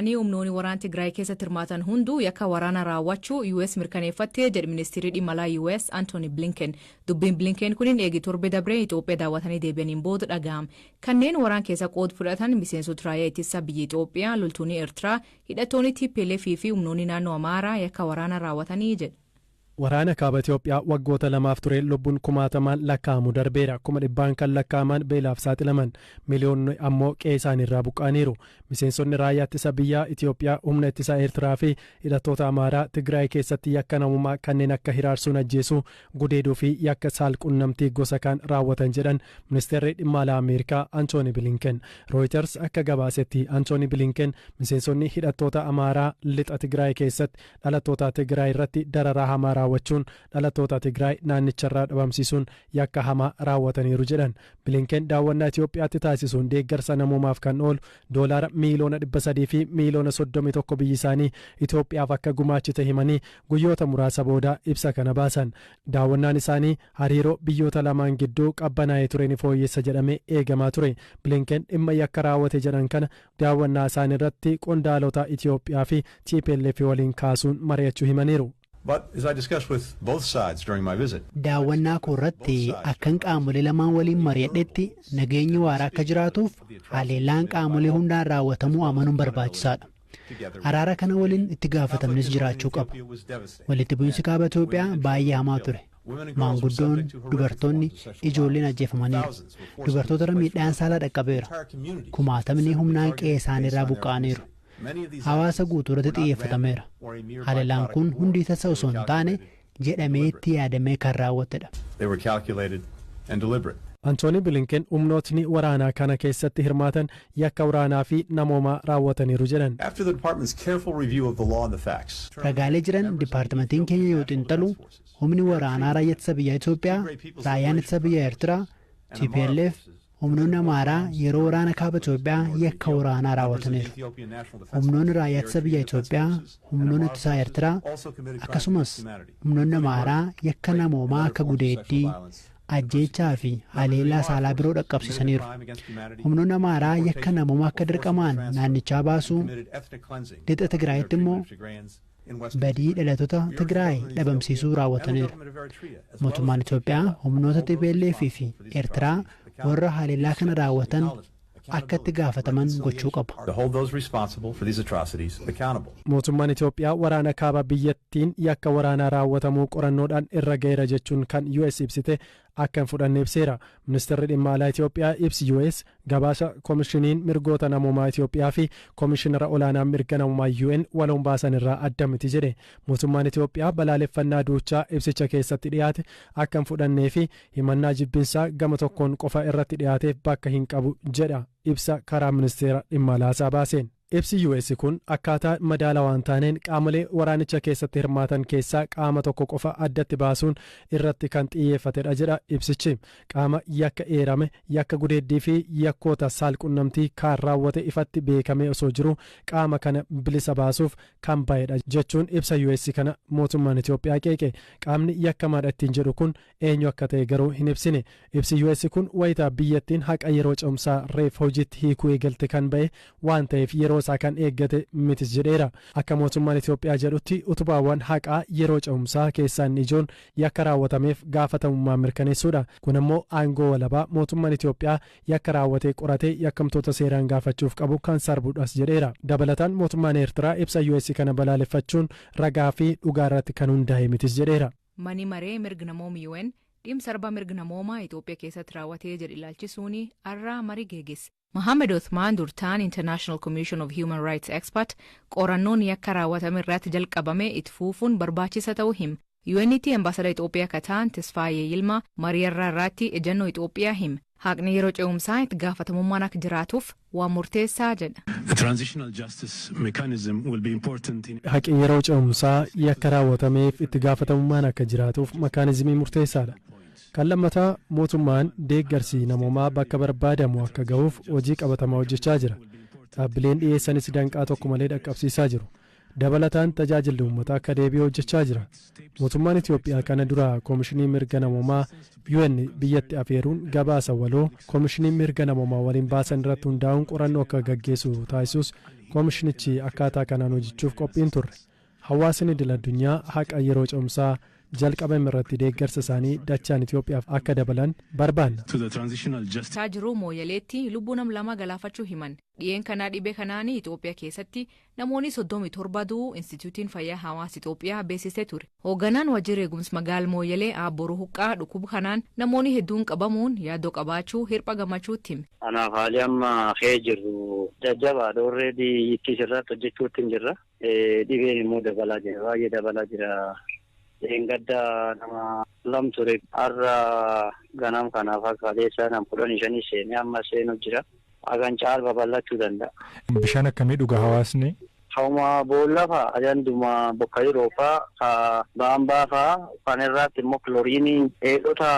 Dabalatanii humnoonni waraana Tigraay keessatti hirmaatan hunduu yakka waraana raawwachuu US mirkaneeffattee jedhe ministeerri dhimma alaa US Antony Blinken. Dubbiin Blinken kunin eegi torbe dabree Itoophiyaa daawwatanii deebi'aniin booda dhaga'ame. Kanneen waraan keessa qooda fudhatan miseensota raayyaa ittisa biyya Itoophiyaa, loltoonni Eertiraa, hidhattoonni TPLF fi humnoonni naannoo Amaaraa yakka waraana raawwatanii jedhe. Waraana kaaba Itoophiyaa waggoota 2f ture lubbuun kumaatamaan lakkaa'amu darbeera. 100,000n kan lakkaa'aman beelaaf saaxilaman. Miliyoonni ammoo qe'ee isaaniirraa buqqa'aniiru. Miseensonni raayyaa ittisa biyyaa Itoophiyaa, humna ittisa Eertiraa fi hidhattoota Amaaraa Tigraay keessatti yakka namummaa kanneen akka hiraarsuun ajjeesuu, gudeeduu fi yakka saalqunnamtii gosa kaan raawwatan jedhan ministeerri dhimma alaa Ameerikaa Antooni Bilinken. Reuters akka gabaasetti Antooni Bilinken miseensonni hidhattoota Amaaraa lixa Tigraay keessatti dhalattoota Tigraay irratti dararaa hamaa raawwachuun dhalattoota Tigraay naannicharraa dhabamsiisuun yakka hamaa raawwataniiru jedhan. Bilinken daawwannaa Itoophiyaatti taasisuun deeggarsa namoomaaf kan oolu doolaara miiliyoona 300 fi miiliyoona 31 biyyi isaanii Itoophiyaaf akka gumaachite himanii guyyoota muraasa booda ibsa kana baasan. Daawwannaan isaanii hariiroo biyyoota lamaan gidduu qabbanaa'ee ture ni fooyyessa jedhamee eegamaa ture. Bilinken dhimma yakka raawwate jedhan kana daawwannaa isaanii irratti qondaalota Itoophiyaa fi TPLF waliin kaasuun mari'achuu himaniiru. But as I discussed with both sides during my visit, Daawwannaa koo irratti akkan qaamolee lamaan waliin mari'adhetti, nageenyi waaraa akka jiraatuuf haleellaan qaamolee hundaan raawwatamuu amanuun barbaachisaadha. Araara kana waliin itti gaafatamnis jiraachuu qaba. Walitti bu'iinsi kaaba Itoophiyaa baay'ee hamaa ture. Maanguddoon, dubartoonni, ijoolleen ajjeefamaniiru. Dubartoota irra miidhaan saalaa dhaqqabeera. Kumaatamni humnaan qe'ee isaaniirraa buqqa'aniiru. Hawaasa guutuu irratti xiyyeeffatameera. Haleellaan kun hundi tasa osoo hin taane jedhamee itti yaadamee kan raawwatedha. They were calculated and deliberate. Antooni Bilinken humnootni waraanaa kana keessatti hirmaatan yakka waraanaa fi namoomaa raawwataniiru jedhan. After the department's careful review of the law and the facts, Ragaalee jiran dipaartimentiin keenya yoo xiinxalu, humni waraanaa raayyaa ittisa biyya Itoophiyaa, raayyaan ittisa biyya Eertiraa, TPLF, humnoonni Amaaraa yeroo waraana kaaba Itoophiyaa yakka waraanaa raawwataniiru. Humnoonni raayyaa ittisa biyya Itoophiyaa, humnoonni ittisaa Eertiraa, akkasumas humnoonni Amaaraa yakka namoomaa akka gudeeddii, ajjeechaa fi haleellaa saalaa biroo dhaqqabsiisaniiru. Humnoonni Amaaraa yakka namoomaa akka dirqamaan naannichaa baasuu, lixa Tigraayitti immoo badii dhalattoota Tigraay dhabamsiisuu raawwataniiru. Mootummaan Itoophiyaa humnoota TPLF fi Eertiraa warra haleellaa kana raawwatan akka itti gaafataman gochuu qaba. To hold those responsible for these atrocities accountable. Mootummaan Itoophiyaa waraana kaaba biyyattiin yakka waraanaa raawwatamuu qorannoodhaan irra ga'eera jechuun kan US ibsite akka hin fudhanne ibseera. Ministeerri dhimma alaa Itoophiyaa ibsi US gabaasa koomishiniin mirgoota namoomaa Itoophiyaa fi koomishinara olaanaa mirga namoomaa UN waloon baasan irraa adda miti jedhe. Mootummaan Itoophiyaa balaaleffannaa duuchaa ibsicha keessatti dhiyaate akka hin fudhannee fi himannaa jibbinsaa gama tokkoon qofa irratti dhiyaateef bakka hin qabu jedha ibsa karaa ministeera dhimma alaasaa baaseen. Ibsi US kun akkaataa madaala waan taaneen qaamolee waraanicha keessatti hirmaatan keessaa qaama tokko qofa addatti baasuun irratti kan xiyyeeffatedha jedha ibsichi. Qaama yakka eerame, yakka gudeeddii fi yakkoota saalqunnamtii kan raawwate ifatti beekamee osoo jiru qaama kana bilisa baasuuf kan ba'edha jechuun ibsa US kana mootummaan Itoophiyaa qeeqe. Qaamni yakkamaadha ittiin jedhu kun eenyu akka ta'e garuu hin ibsine. Ibsi US kun wayitaa biyyattiin haqa yeroo ce'umsaa reef hojiitti hiikuu eegalte kan ba'e waan ta'eef yeroo isaa kan eeggate mitis jedheera. Akka mootummaan Itoophiyaa jedhutti, utubaawwan haqaa yeroo ce'umsaa keessaa inni ijoon yakka raawwatameef gaafatamummaa mirkaneessuudha. Kun immoo aangoo walabaa mootummaan Itoophiyaa yakka raawwatee qoratee yakkamtoota seeraan gaafachuuf qabu kan sarbudhas jedheera. Dabalataan mootummaan Eertiraa ibsa US kana balaaleffachuun ragaa fi dhugaa irratti kan hundaa'e mitis jedheera. Mani maree mirga namooma UN dhimma sarba mirga namoomaa Itoophiyaa keessatti raawwatee jedhe ilaalchisuun har'aa marii geggeesse. Mohaammed Othmaan, durtaan International Commission of Human Rights Expert, qorannoon yakka raawwatame irratti jalqabame itti fufuun barbaachisa ta'uu hima. UN'tti ambaasada Itoophiyaa akka ta'an Tesfaayee Yilmaa marii irraa irratti ejjennoo Itoophiyaa hima. Haqni yeroo ce'umsaa itti gaafatamummaan akka jiraatuuf waan murteessaa jedha. The transitional justice mechanism will be important in Haqi yeroo ce'umsaa yakka raawwatameef itti gaafatamummaan akka jiraatuuf makaanizimii murteessaadha. Kan lammataa, mootummaan deeggarsi namoomaa bakka barbaadamu akka gahuuf hojii qabatamaa hojjechaa jira. Dhaabbileen dhiyeessanis danqaa tokko malee dhaqqabsiisaa jiru. Dabalataan tajaajilli uummataa akka deebi'u hojjechaa jira. Mootummaan Itoophiyaa kana dura koomishinii mirga namoomaa UN biyyatti afeeruun gabaasa waloo koomishinii mirga namoomaa waliin baasan irratti hundaa'uun qorannoo akka gaggeessu taasisus. Koomishinichi akkaataa kanaan hojjechuuf qophiin turre. Hawaasni idil addunyaa haqa yeroo ce'umsaa jalqabame irratti deeggarsa isaanii dachaan Itoophiyaaf akka dabalan barbaanna. To the transitional justice. Isaa jiru Mooyaleetti lubbuu nam 2 galaafachuu himan. Dhi'een kanaa dhibee kanaan Itoophiyaa keessatti namoonni 37 du'uu Instituutiin Fayyaa Hawaasa Itoophiyaa beeksisee ture. Hoogganaan waajjira eegumsa magaala Mooyalee Aabboruu Huqqaa dhukkuba kanaan namoonni hedduun qabamuun yaaddoo qabaachuu Hirpha Gammachuutti hime. Kanaaf haalli amma kee jirru jajjabaadha. Already ittis irratti hojjechuutti hin jirra. Dhibeen immoo dabalaa jira. Baay'ee dabalaa jira. Gadda nama 2 ture. Har'a ganam kanaaf akka kaleessaa nam 15 seenee amma seenuu jira. Hagan caal babal'achuu danda'a. Bishaan akkamii dhuga hawaasni? Hawma boolla fa'a, ajanduma bokka yeroo fa'a, baambaa fa'a, kan irratti immoo kilooriinii eegdota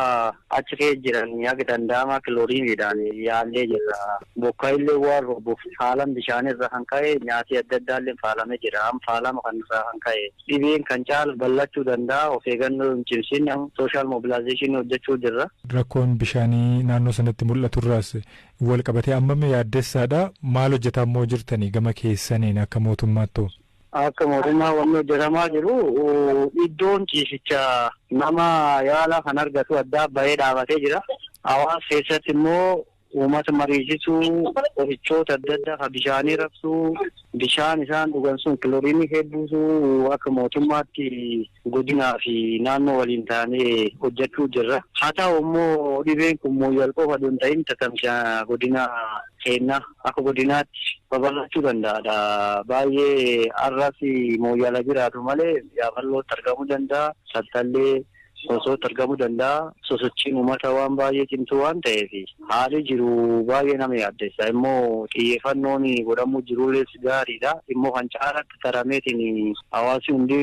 achi keessa jiran haga danda'ama kilooriiniidhaan yaallee jirra. Bokka illee waan roobuuf faalan bishaan irra kan ka'e nyaati adda addaa illee faalamee jira. Amma faalama kan irraa kan ka'e dhibeen kan caalu bal'achuu danda'a. Of eeggannoo hin cimsin social mobilization hojjechuu jirra. Rakkoon bishaanii naannoo sanatti mul'atu irraas wal qabatee ammam yaaddessaadha. Maal hojjetaa immoo jirtanii gama keessaniin akka mootummaatti? Akka mootummaa wanni hojjetamaa jiru iddoon ciisicha nama yaala kan argatu addaa bahee dhaabatee jira. Hawaasa keessatti immoo uummata mariisisuu, qorichoota adda addaa kan bishaanii rabsuu, bishaan isaan dhugan sun kilooriinii hedduusuu akka mootummaatti godinaa fi naannoo waliin taanee hojjechuu jirra. Haa ta'u immoo dhibeen kun Mooyyal qofa osoo hin ta'in tatamsa godina keenyaa akka godinaatti babal'achuu danda'aadha. Baay'ee har'as Mooyyala jiraatu malee Yaaballootti argamuu danda'a. Saltallee osootti argamuu danda'a. Sosochiin uummata waan baay'ee cimtuu waan ta'eef haalli jiru baay'ee nama yaaddessa. Immoo xiyyeeffannoon godhamuu jirullee gaariidha. Immoo kan caalatti tarameetiin hawaasni hundi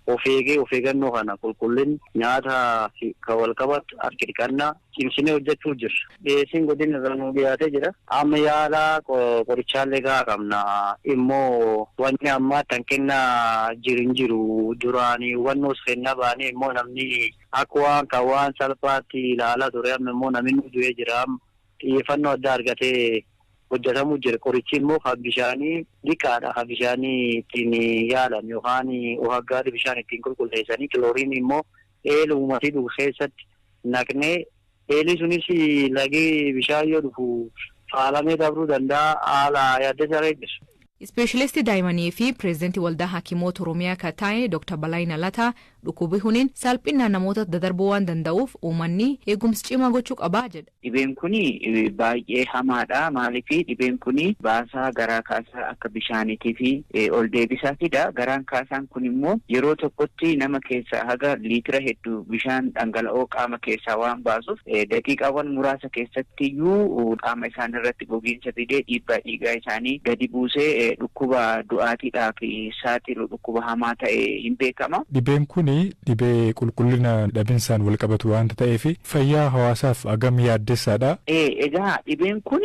of eegee of eeggannoo kana qulqullin nyaata kan wal qabatu harki dhiqannaa cimsinee hojjechuu jirra. Dhiyeessiin godina irraa nu dhiyaatee jira. Amma yaala qorichaallee gahaa qabna. Immoo wanni ammaa tan kennaa jiru hin jiru. Duraanii hubannoos kennaa baanee immoo namni akka waan kan waan salphaatti ilaalaa ture amma immoo namni nu du'ee jira. Xiyyeeffannoo addaa argatee hojjetamuu jira. Qorichi immoo kan bishaanii dhiqaadha. Kan bishaanii ittiin yaalan yookaan of bishaan ittiin qulqulleessanii kilooriin immoo eela uummatni dhugu keessatti naqnee eelli sunis lagee bishaan yoo dhufu faalamee dabruu danda'a haala yaaddessaa jiru. Ispeeshalistii daa'immanii fi pireezidantii waldaa Hakimoota Oromiyaa kan ta'e Dr. Balaayina Lataa dhukkubi kuniin salphinaan namoota daddarbuu waan danda'uuf uummanni eegumsa cimaa gochuu qabaa jedha. Dhibeen kun baay'ee hamaadha. Maaliif dhibeen kun baasaa garaa kaasaa akka bishaaniitii fi ol deebisaa fida. Garaan kaasaan kun immoo yeroo tokkotti nama keessaa haga liitira hedduu bishaan dhangala'oo qaama keessaa waan baasuuf daqiiqaawwan muraasa keessatti iyyuu qaama isaan irratti gogiinsa fidee dhiibbaa dhiigaa isaanii gadi buusee dhukkuba du'aatiidhaaf saaxilu dhukkuba hamaa ta'e hin beekama. Dhibeen kun dhibee qulqullina dhabinsaan wal qabatu waanta ta'eef fayyaa hawaasaaf hagam yaaddessaadha. Egaa dhibeen kun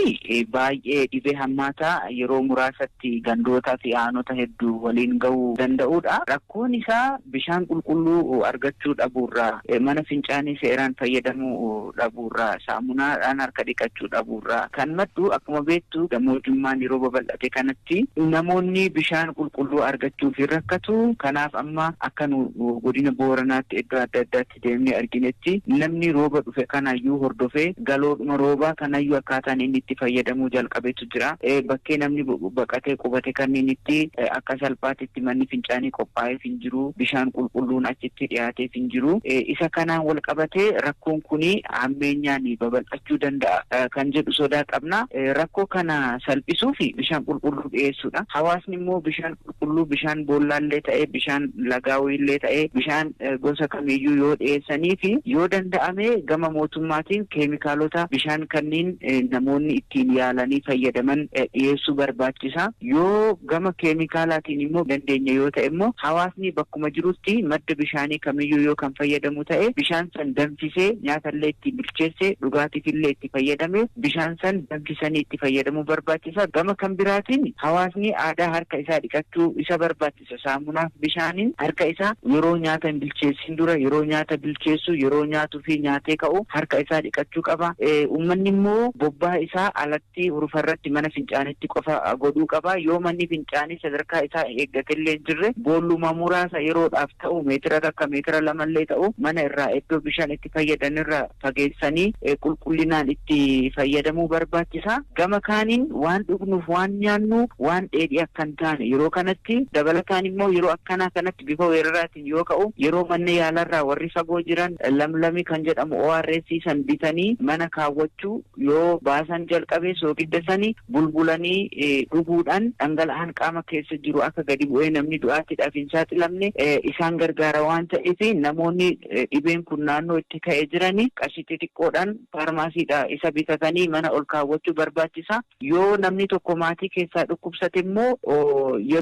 baay'ee dhibee hammaataa yeroo muraasatti gandootaa fi aanota hedduu waliin gahuu danda'udha. Rakkoon isaa bishaan qulqulluu argachuu dhabuurraa, mana fincaanii seeraan fayyadamuu dhabuurraa, saamunaadhaan harka dhiqachuu dhabuurraa kan maddu. Akkuma beektu gammoojjummaan yeroo babal'ate kanatti namoonni bishaan qulqulluu argachuuf hin rakkatu. Kanaaf amma akka nu godina Booranaatti iddoo adda addaatti deemnee arginetti namni rooba dhufe kanayyuu hordofee galoodhuma roobaa kanayyuu akkaataan inni itti fayyadamuu jalqabetu jira. Bakkee namni baqatee qubate kanneen itti akka salphaatitti manni fincaanii qophaa'eef hin jiru. Bishaan qulqulluun achitti dhiyaateef hin jiru. Isa kanaan wal qabatee rakkoon kuni hammeenyaan babal'achuu danda'a kan jedhu sodaa qabna. Rakkoo kana salphisuuf bishaan qulqulluu dhiyeessuudha. Hawaasni immoo bishaan qulqulluu bishaan boollaallee ta'ee bishaan lagaawwiillee ta'ee bishaan gosa kamiyyuu yoo dhiyeessanii fi yoo danda'ame gama mootummaatiin keemikaalota bishaan kanneen namoonni ittiin yaalanii fayyadaman dhiyeessuu barbaachisa. Yoo gama keemikaalaatiin immoo dandeenya yoo ta'e immoo hawaasni bakkuma jirutti madda bishaanii kamiyyuu yoo kan fayyadamu ta'e bishaan san danfisee nyaatallee itti bilcheesse dhugaatiifillee itti fayyadame bishaan san danfisanii itti fayyadamuu barbaachisa. Gama kan biraatiin hawaasni Hawaasni aadaa harka isaa dhiqachuu isa barbaachisa. Saamunaaf bishaaniin harka isaa yeroo nyaata hin bilcheessin dura, yeroo nyaata bilcheessu, yeroo nyaatuu fi nyaatee ka'u harka isaa dhiqachuu qaba. Uummanni immoo bobbaa isaa alatti hurufarratti mana fincaanitti qofa godhuu qaba. Yoo manni fincaanii sadarkaa isaa eeggatellee hin jirre, boolluma muraasa yeroodhaaf ta'u, meetira 1, meetira 2llee ta'u, mana irraa iddoo bishaan itti fayyadanirra fageessanii qulqullinaan itti fayyadamuu barbaachisa. Gama kaaniin waan dhugnuuf, waan nyaannu, waan dheedhii akka hin taane yeroo kanatti, dabalataan immoo yeroo akkanaa kanatti bifa weeraraatiin yoo ka'u, yeroo manni yaalarraa warri fagoo jiran lamlami kan jedhamu ORS san bitanii mana kaawwachuu, yoo baasan jalqabee soogidda sanii bulbulanii dhuguudhaan dhangala'aan qaama keessa jiru akka gadi bu'ee namni du'aatiidhaaf hin saaxilamne isaan gargaara waan ta'eef, namoonni dhibeen kun naannoo itti ka'ee jiranii qarshii xixiqqoodhaan faarmaasiidha isa bitatanii mana ol kaawwachuu barbaachisa. Yoo namni tokko maatii keessaa dhukkubsate immoo.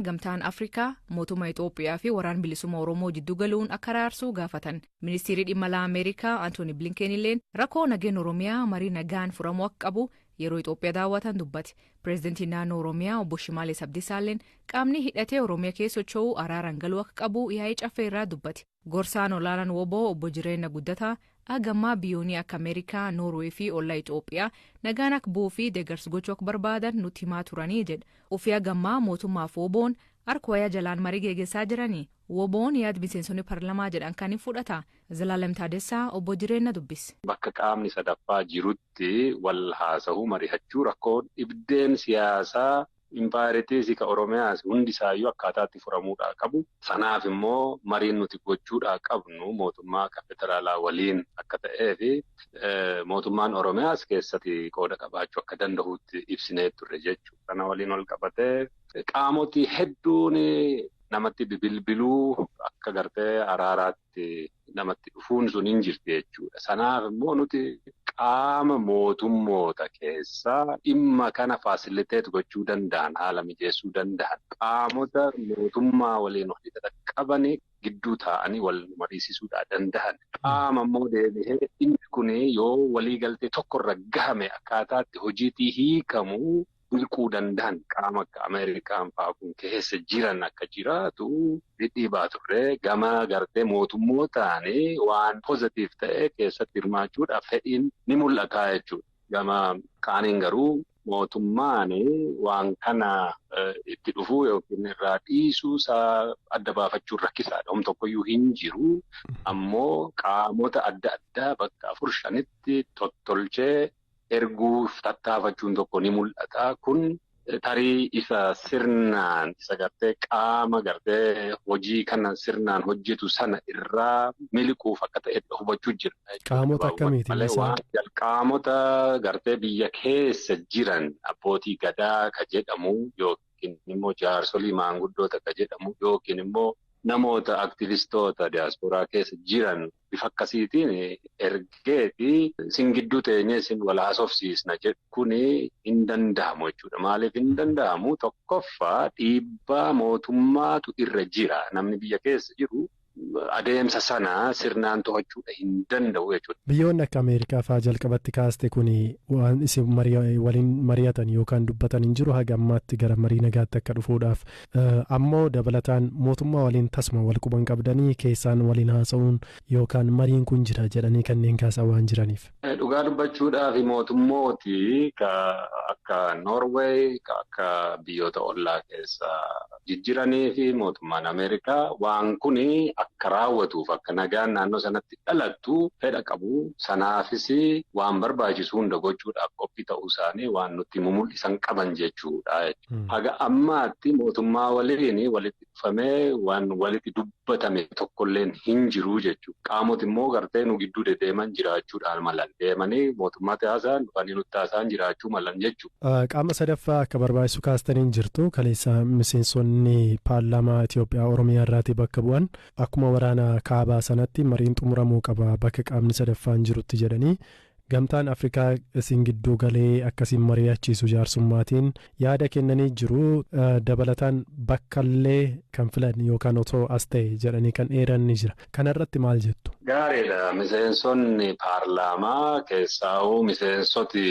Gamtaan Afrikaa mootummaa Itoophiyaa fi Waraan Bilisummaa Oromoo jiddu galuun akka araarsuu gaafatan. Ministeerri dhimma alaa Ameerikaa Antooni Bilinken illeen rakkoo nageenya Oromiyaa marii nagaan furamuu akka qabu yeroo Itoophiyaa daawwatan dubbate. Pireezidantiin naannoo Oromiyaa Obbo Shimalee Abdiisaalleen qaamni hidhatee Oromiyaa keessa socho'uu araaraan galuu akka qabu yaa'ii Caffee irraa dubbate. Gorsaan olaanaan WBO Obbo Jireenya Guddataa hagammaa biyyoonni akka Ameerikaa, Noorwee fi ollaa Itoophiyaa nagaan akka bu'uu fi deeggarsa gochuu akka barbaadan nutti himaa turanii jedha. Ofii hagammaa mootummaaf WBOn harka wayaa jalaan marii geggeessaa jiranii. WBOn yaada miseensonni paarlamaa jedhan kan hin fudhata. Zalaalem Taadessaa Obbo Jireenya dubbise. Bakka qaamni sadaffaa jirutti wal haasa'uu, mari'achuu, rakkoo dhibdeen siyaasaa impaayeriitiis ka Oromiyaas hundi isaayyuu akkaataatti furamuudhaa qabu. Sanaaf immoo mariin nuti gochuudhaa qabnu mootummaa akka federaalaa waliin akka ta'ee fi mootummaan Oromiyaas keessatti qooda qabaachuu akka danda'utti ibsinee turre jechuudha. Kana waliin wal qabatee qaamotii hedduun namatti bilbiluu, akka gartee araaraatti namatti dhufuun sun hin jirti jechuudha. Sanaaf immoo nuti qaama mootummoota keessaa dhimma kana facilitate gochuu danda'an, haala mijeessuu danda'an, qaamota mootummaa waliin hidhata qabanii gidduu taa'anii wal mariisisuudhaa danda'an. Qaama immoo deebi'ee dhimmi kun yoo waliigaltee tokkorra gahame akkaataatti hojiitii hiikamu bilquu danda'an, qaama akka Ameerikaan fa'aa kun keessa jiran akka jiraatu dhidhiibaa turre. Gama gartee mootummootaan waan positive ta'e keessatti hirmaachuudhaaf fedhiin ni mul'ata jechuudha. Gama kaaniin garuu mootummaan waan kana itti dhufuu yookiin irraa dhiisuu isaa adda baafachuun rakkisaadha. Hom tokkoyyuu hin jiru. Ammoo qaamota adda addaa bakka afur shanitti tottolchee erguuf tattaafachuun tokko ni mul'ata. Kun tarii isa sirnaan isa gartee qaama gartee hojii kana sirnaan hojjetu sana irraa miliquuf akka ta'e hubachuu jira. Qaamota akkamiiti? Qaamota gartee biyya keessa jiran, abbootii gadaa ka jedhamu yookiin immoo jaarsolii maanguddoota ka jedhamu yookiin immoo namoota aktivistoota diyaasporaa keessa jiran bifa akkasiitiin ergeeti sin gidduu teenyee sin wal haasofsiisna jedhu kuni hin danda'amu jechuudha. Maaliif hin danda'amu? Tokkoffaa, dhiibbaa mootummaatu irra jira. Namni biyya keessa jiru adeemsa sana sirnaan to'achuudha hin danda'u jechuudha. Biyyoonni akka Ameerikaa fa'aa jalqabatti kaaste kun waan isin waliin mari'atan yookaan dubbatan hin jiru haga ammaatti gara marii nagaatti akka dhufuudhaaf. Ammoo dabalataan mootummaa waliin tasuma wal quban qabdanii keessaan waliin haasa'uun yookaan mariin kun jira jedhanii kanneen kaasan waan jiraniif. Dhugaa dubbachuudhaaf, mootummooti akka Noorweey, akka biyyoota ollaa keessa jijjiiranii fi mootummaan Ameerikaa waan kuni akka raawwatuuf, akka nagaan naannoo sanatti dhalattu fedha qabu. Sanaafis waan barbaachisu hunda gochuudhaaf qophii ta'uu isaanii waan nutti mul'isan qaban jechuudha. Haga ammaatti mootummaa waliin walitti dhufamee waan walitti dubbatame tokkolleen hin jiru jechuudha. Qaamoti immoo gartee nu gidduu deddeeman jiraachuudhaan malan, deemanii mootummaatti haasa'an, dhufanii nutti haasa'an jiraachuu malan jechuudha. Qaama sadaffaa akka barbaachisu kaastanii jirtu. Kaleessa miseensonni paarlaamaa Itoophiyaa Oromiyaa irraatii bakka bu'an akkuma waraana kaabaa sanatti mariin xumuramuu qaba bakka qaamni sadaffaan jirutti jedhanii, Gamtaan Afrikaa isin gidduu galee akkasiin mari'achiisu jaarsummaatiin yaada kennanii jiru. Dabalataan bakkallee kan filan yookaan otoo as ta'e jedhanii kan eeran ni jira. Kanarratti maal jettu? Gaariidha. Miseensonni paarlaamaa keessaa'uu miseensoti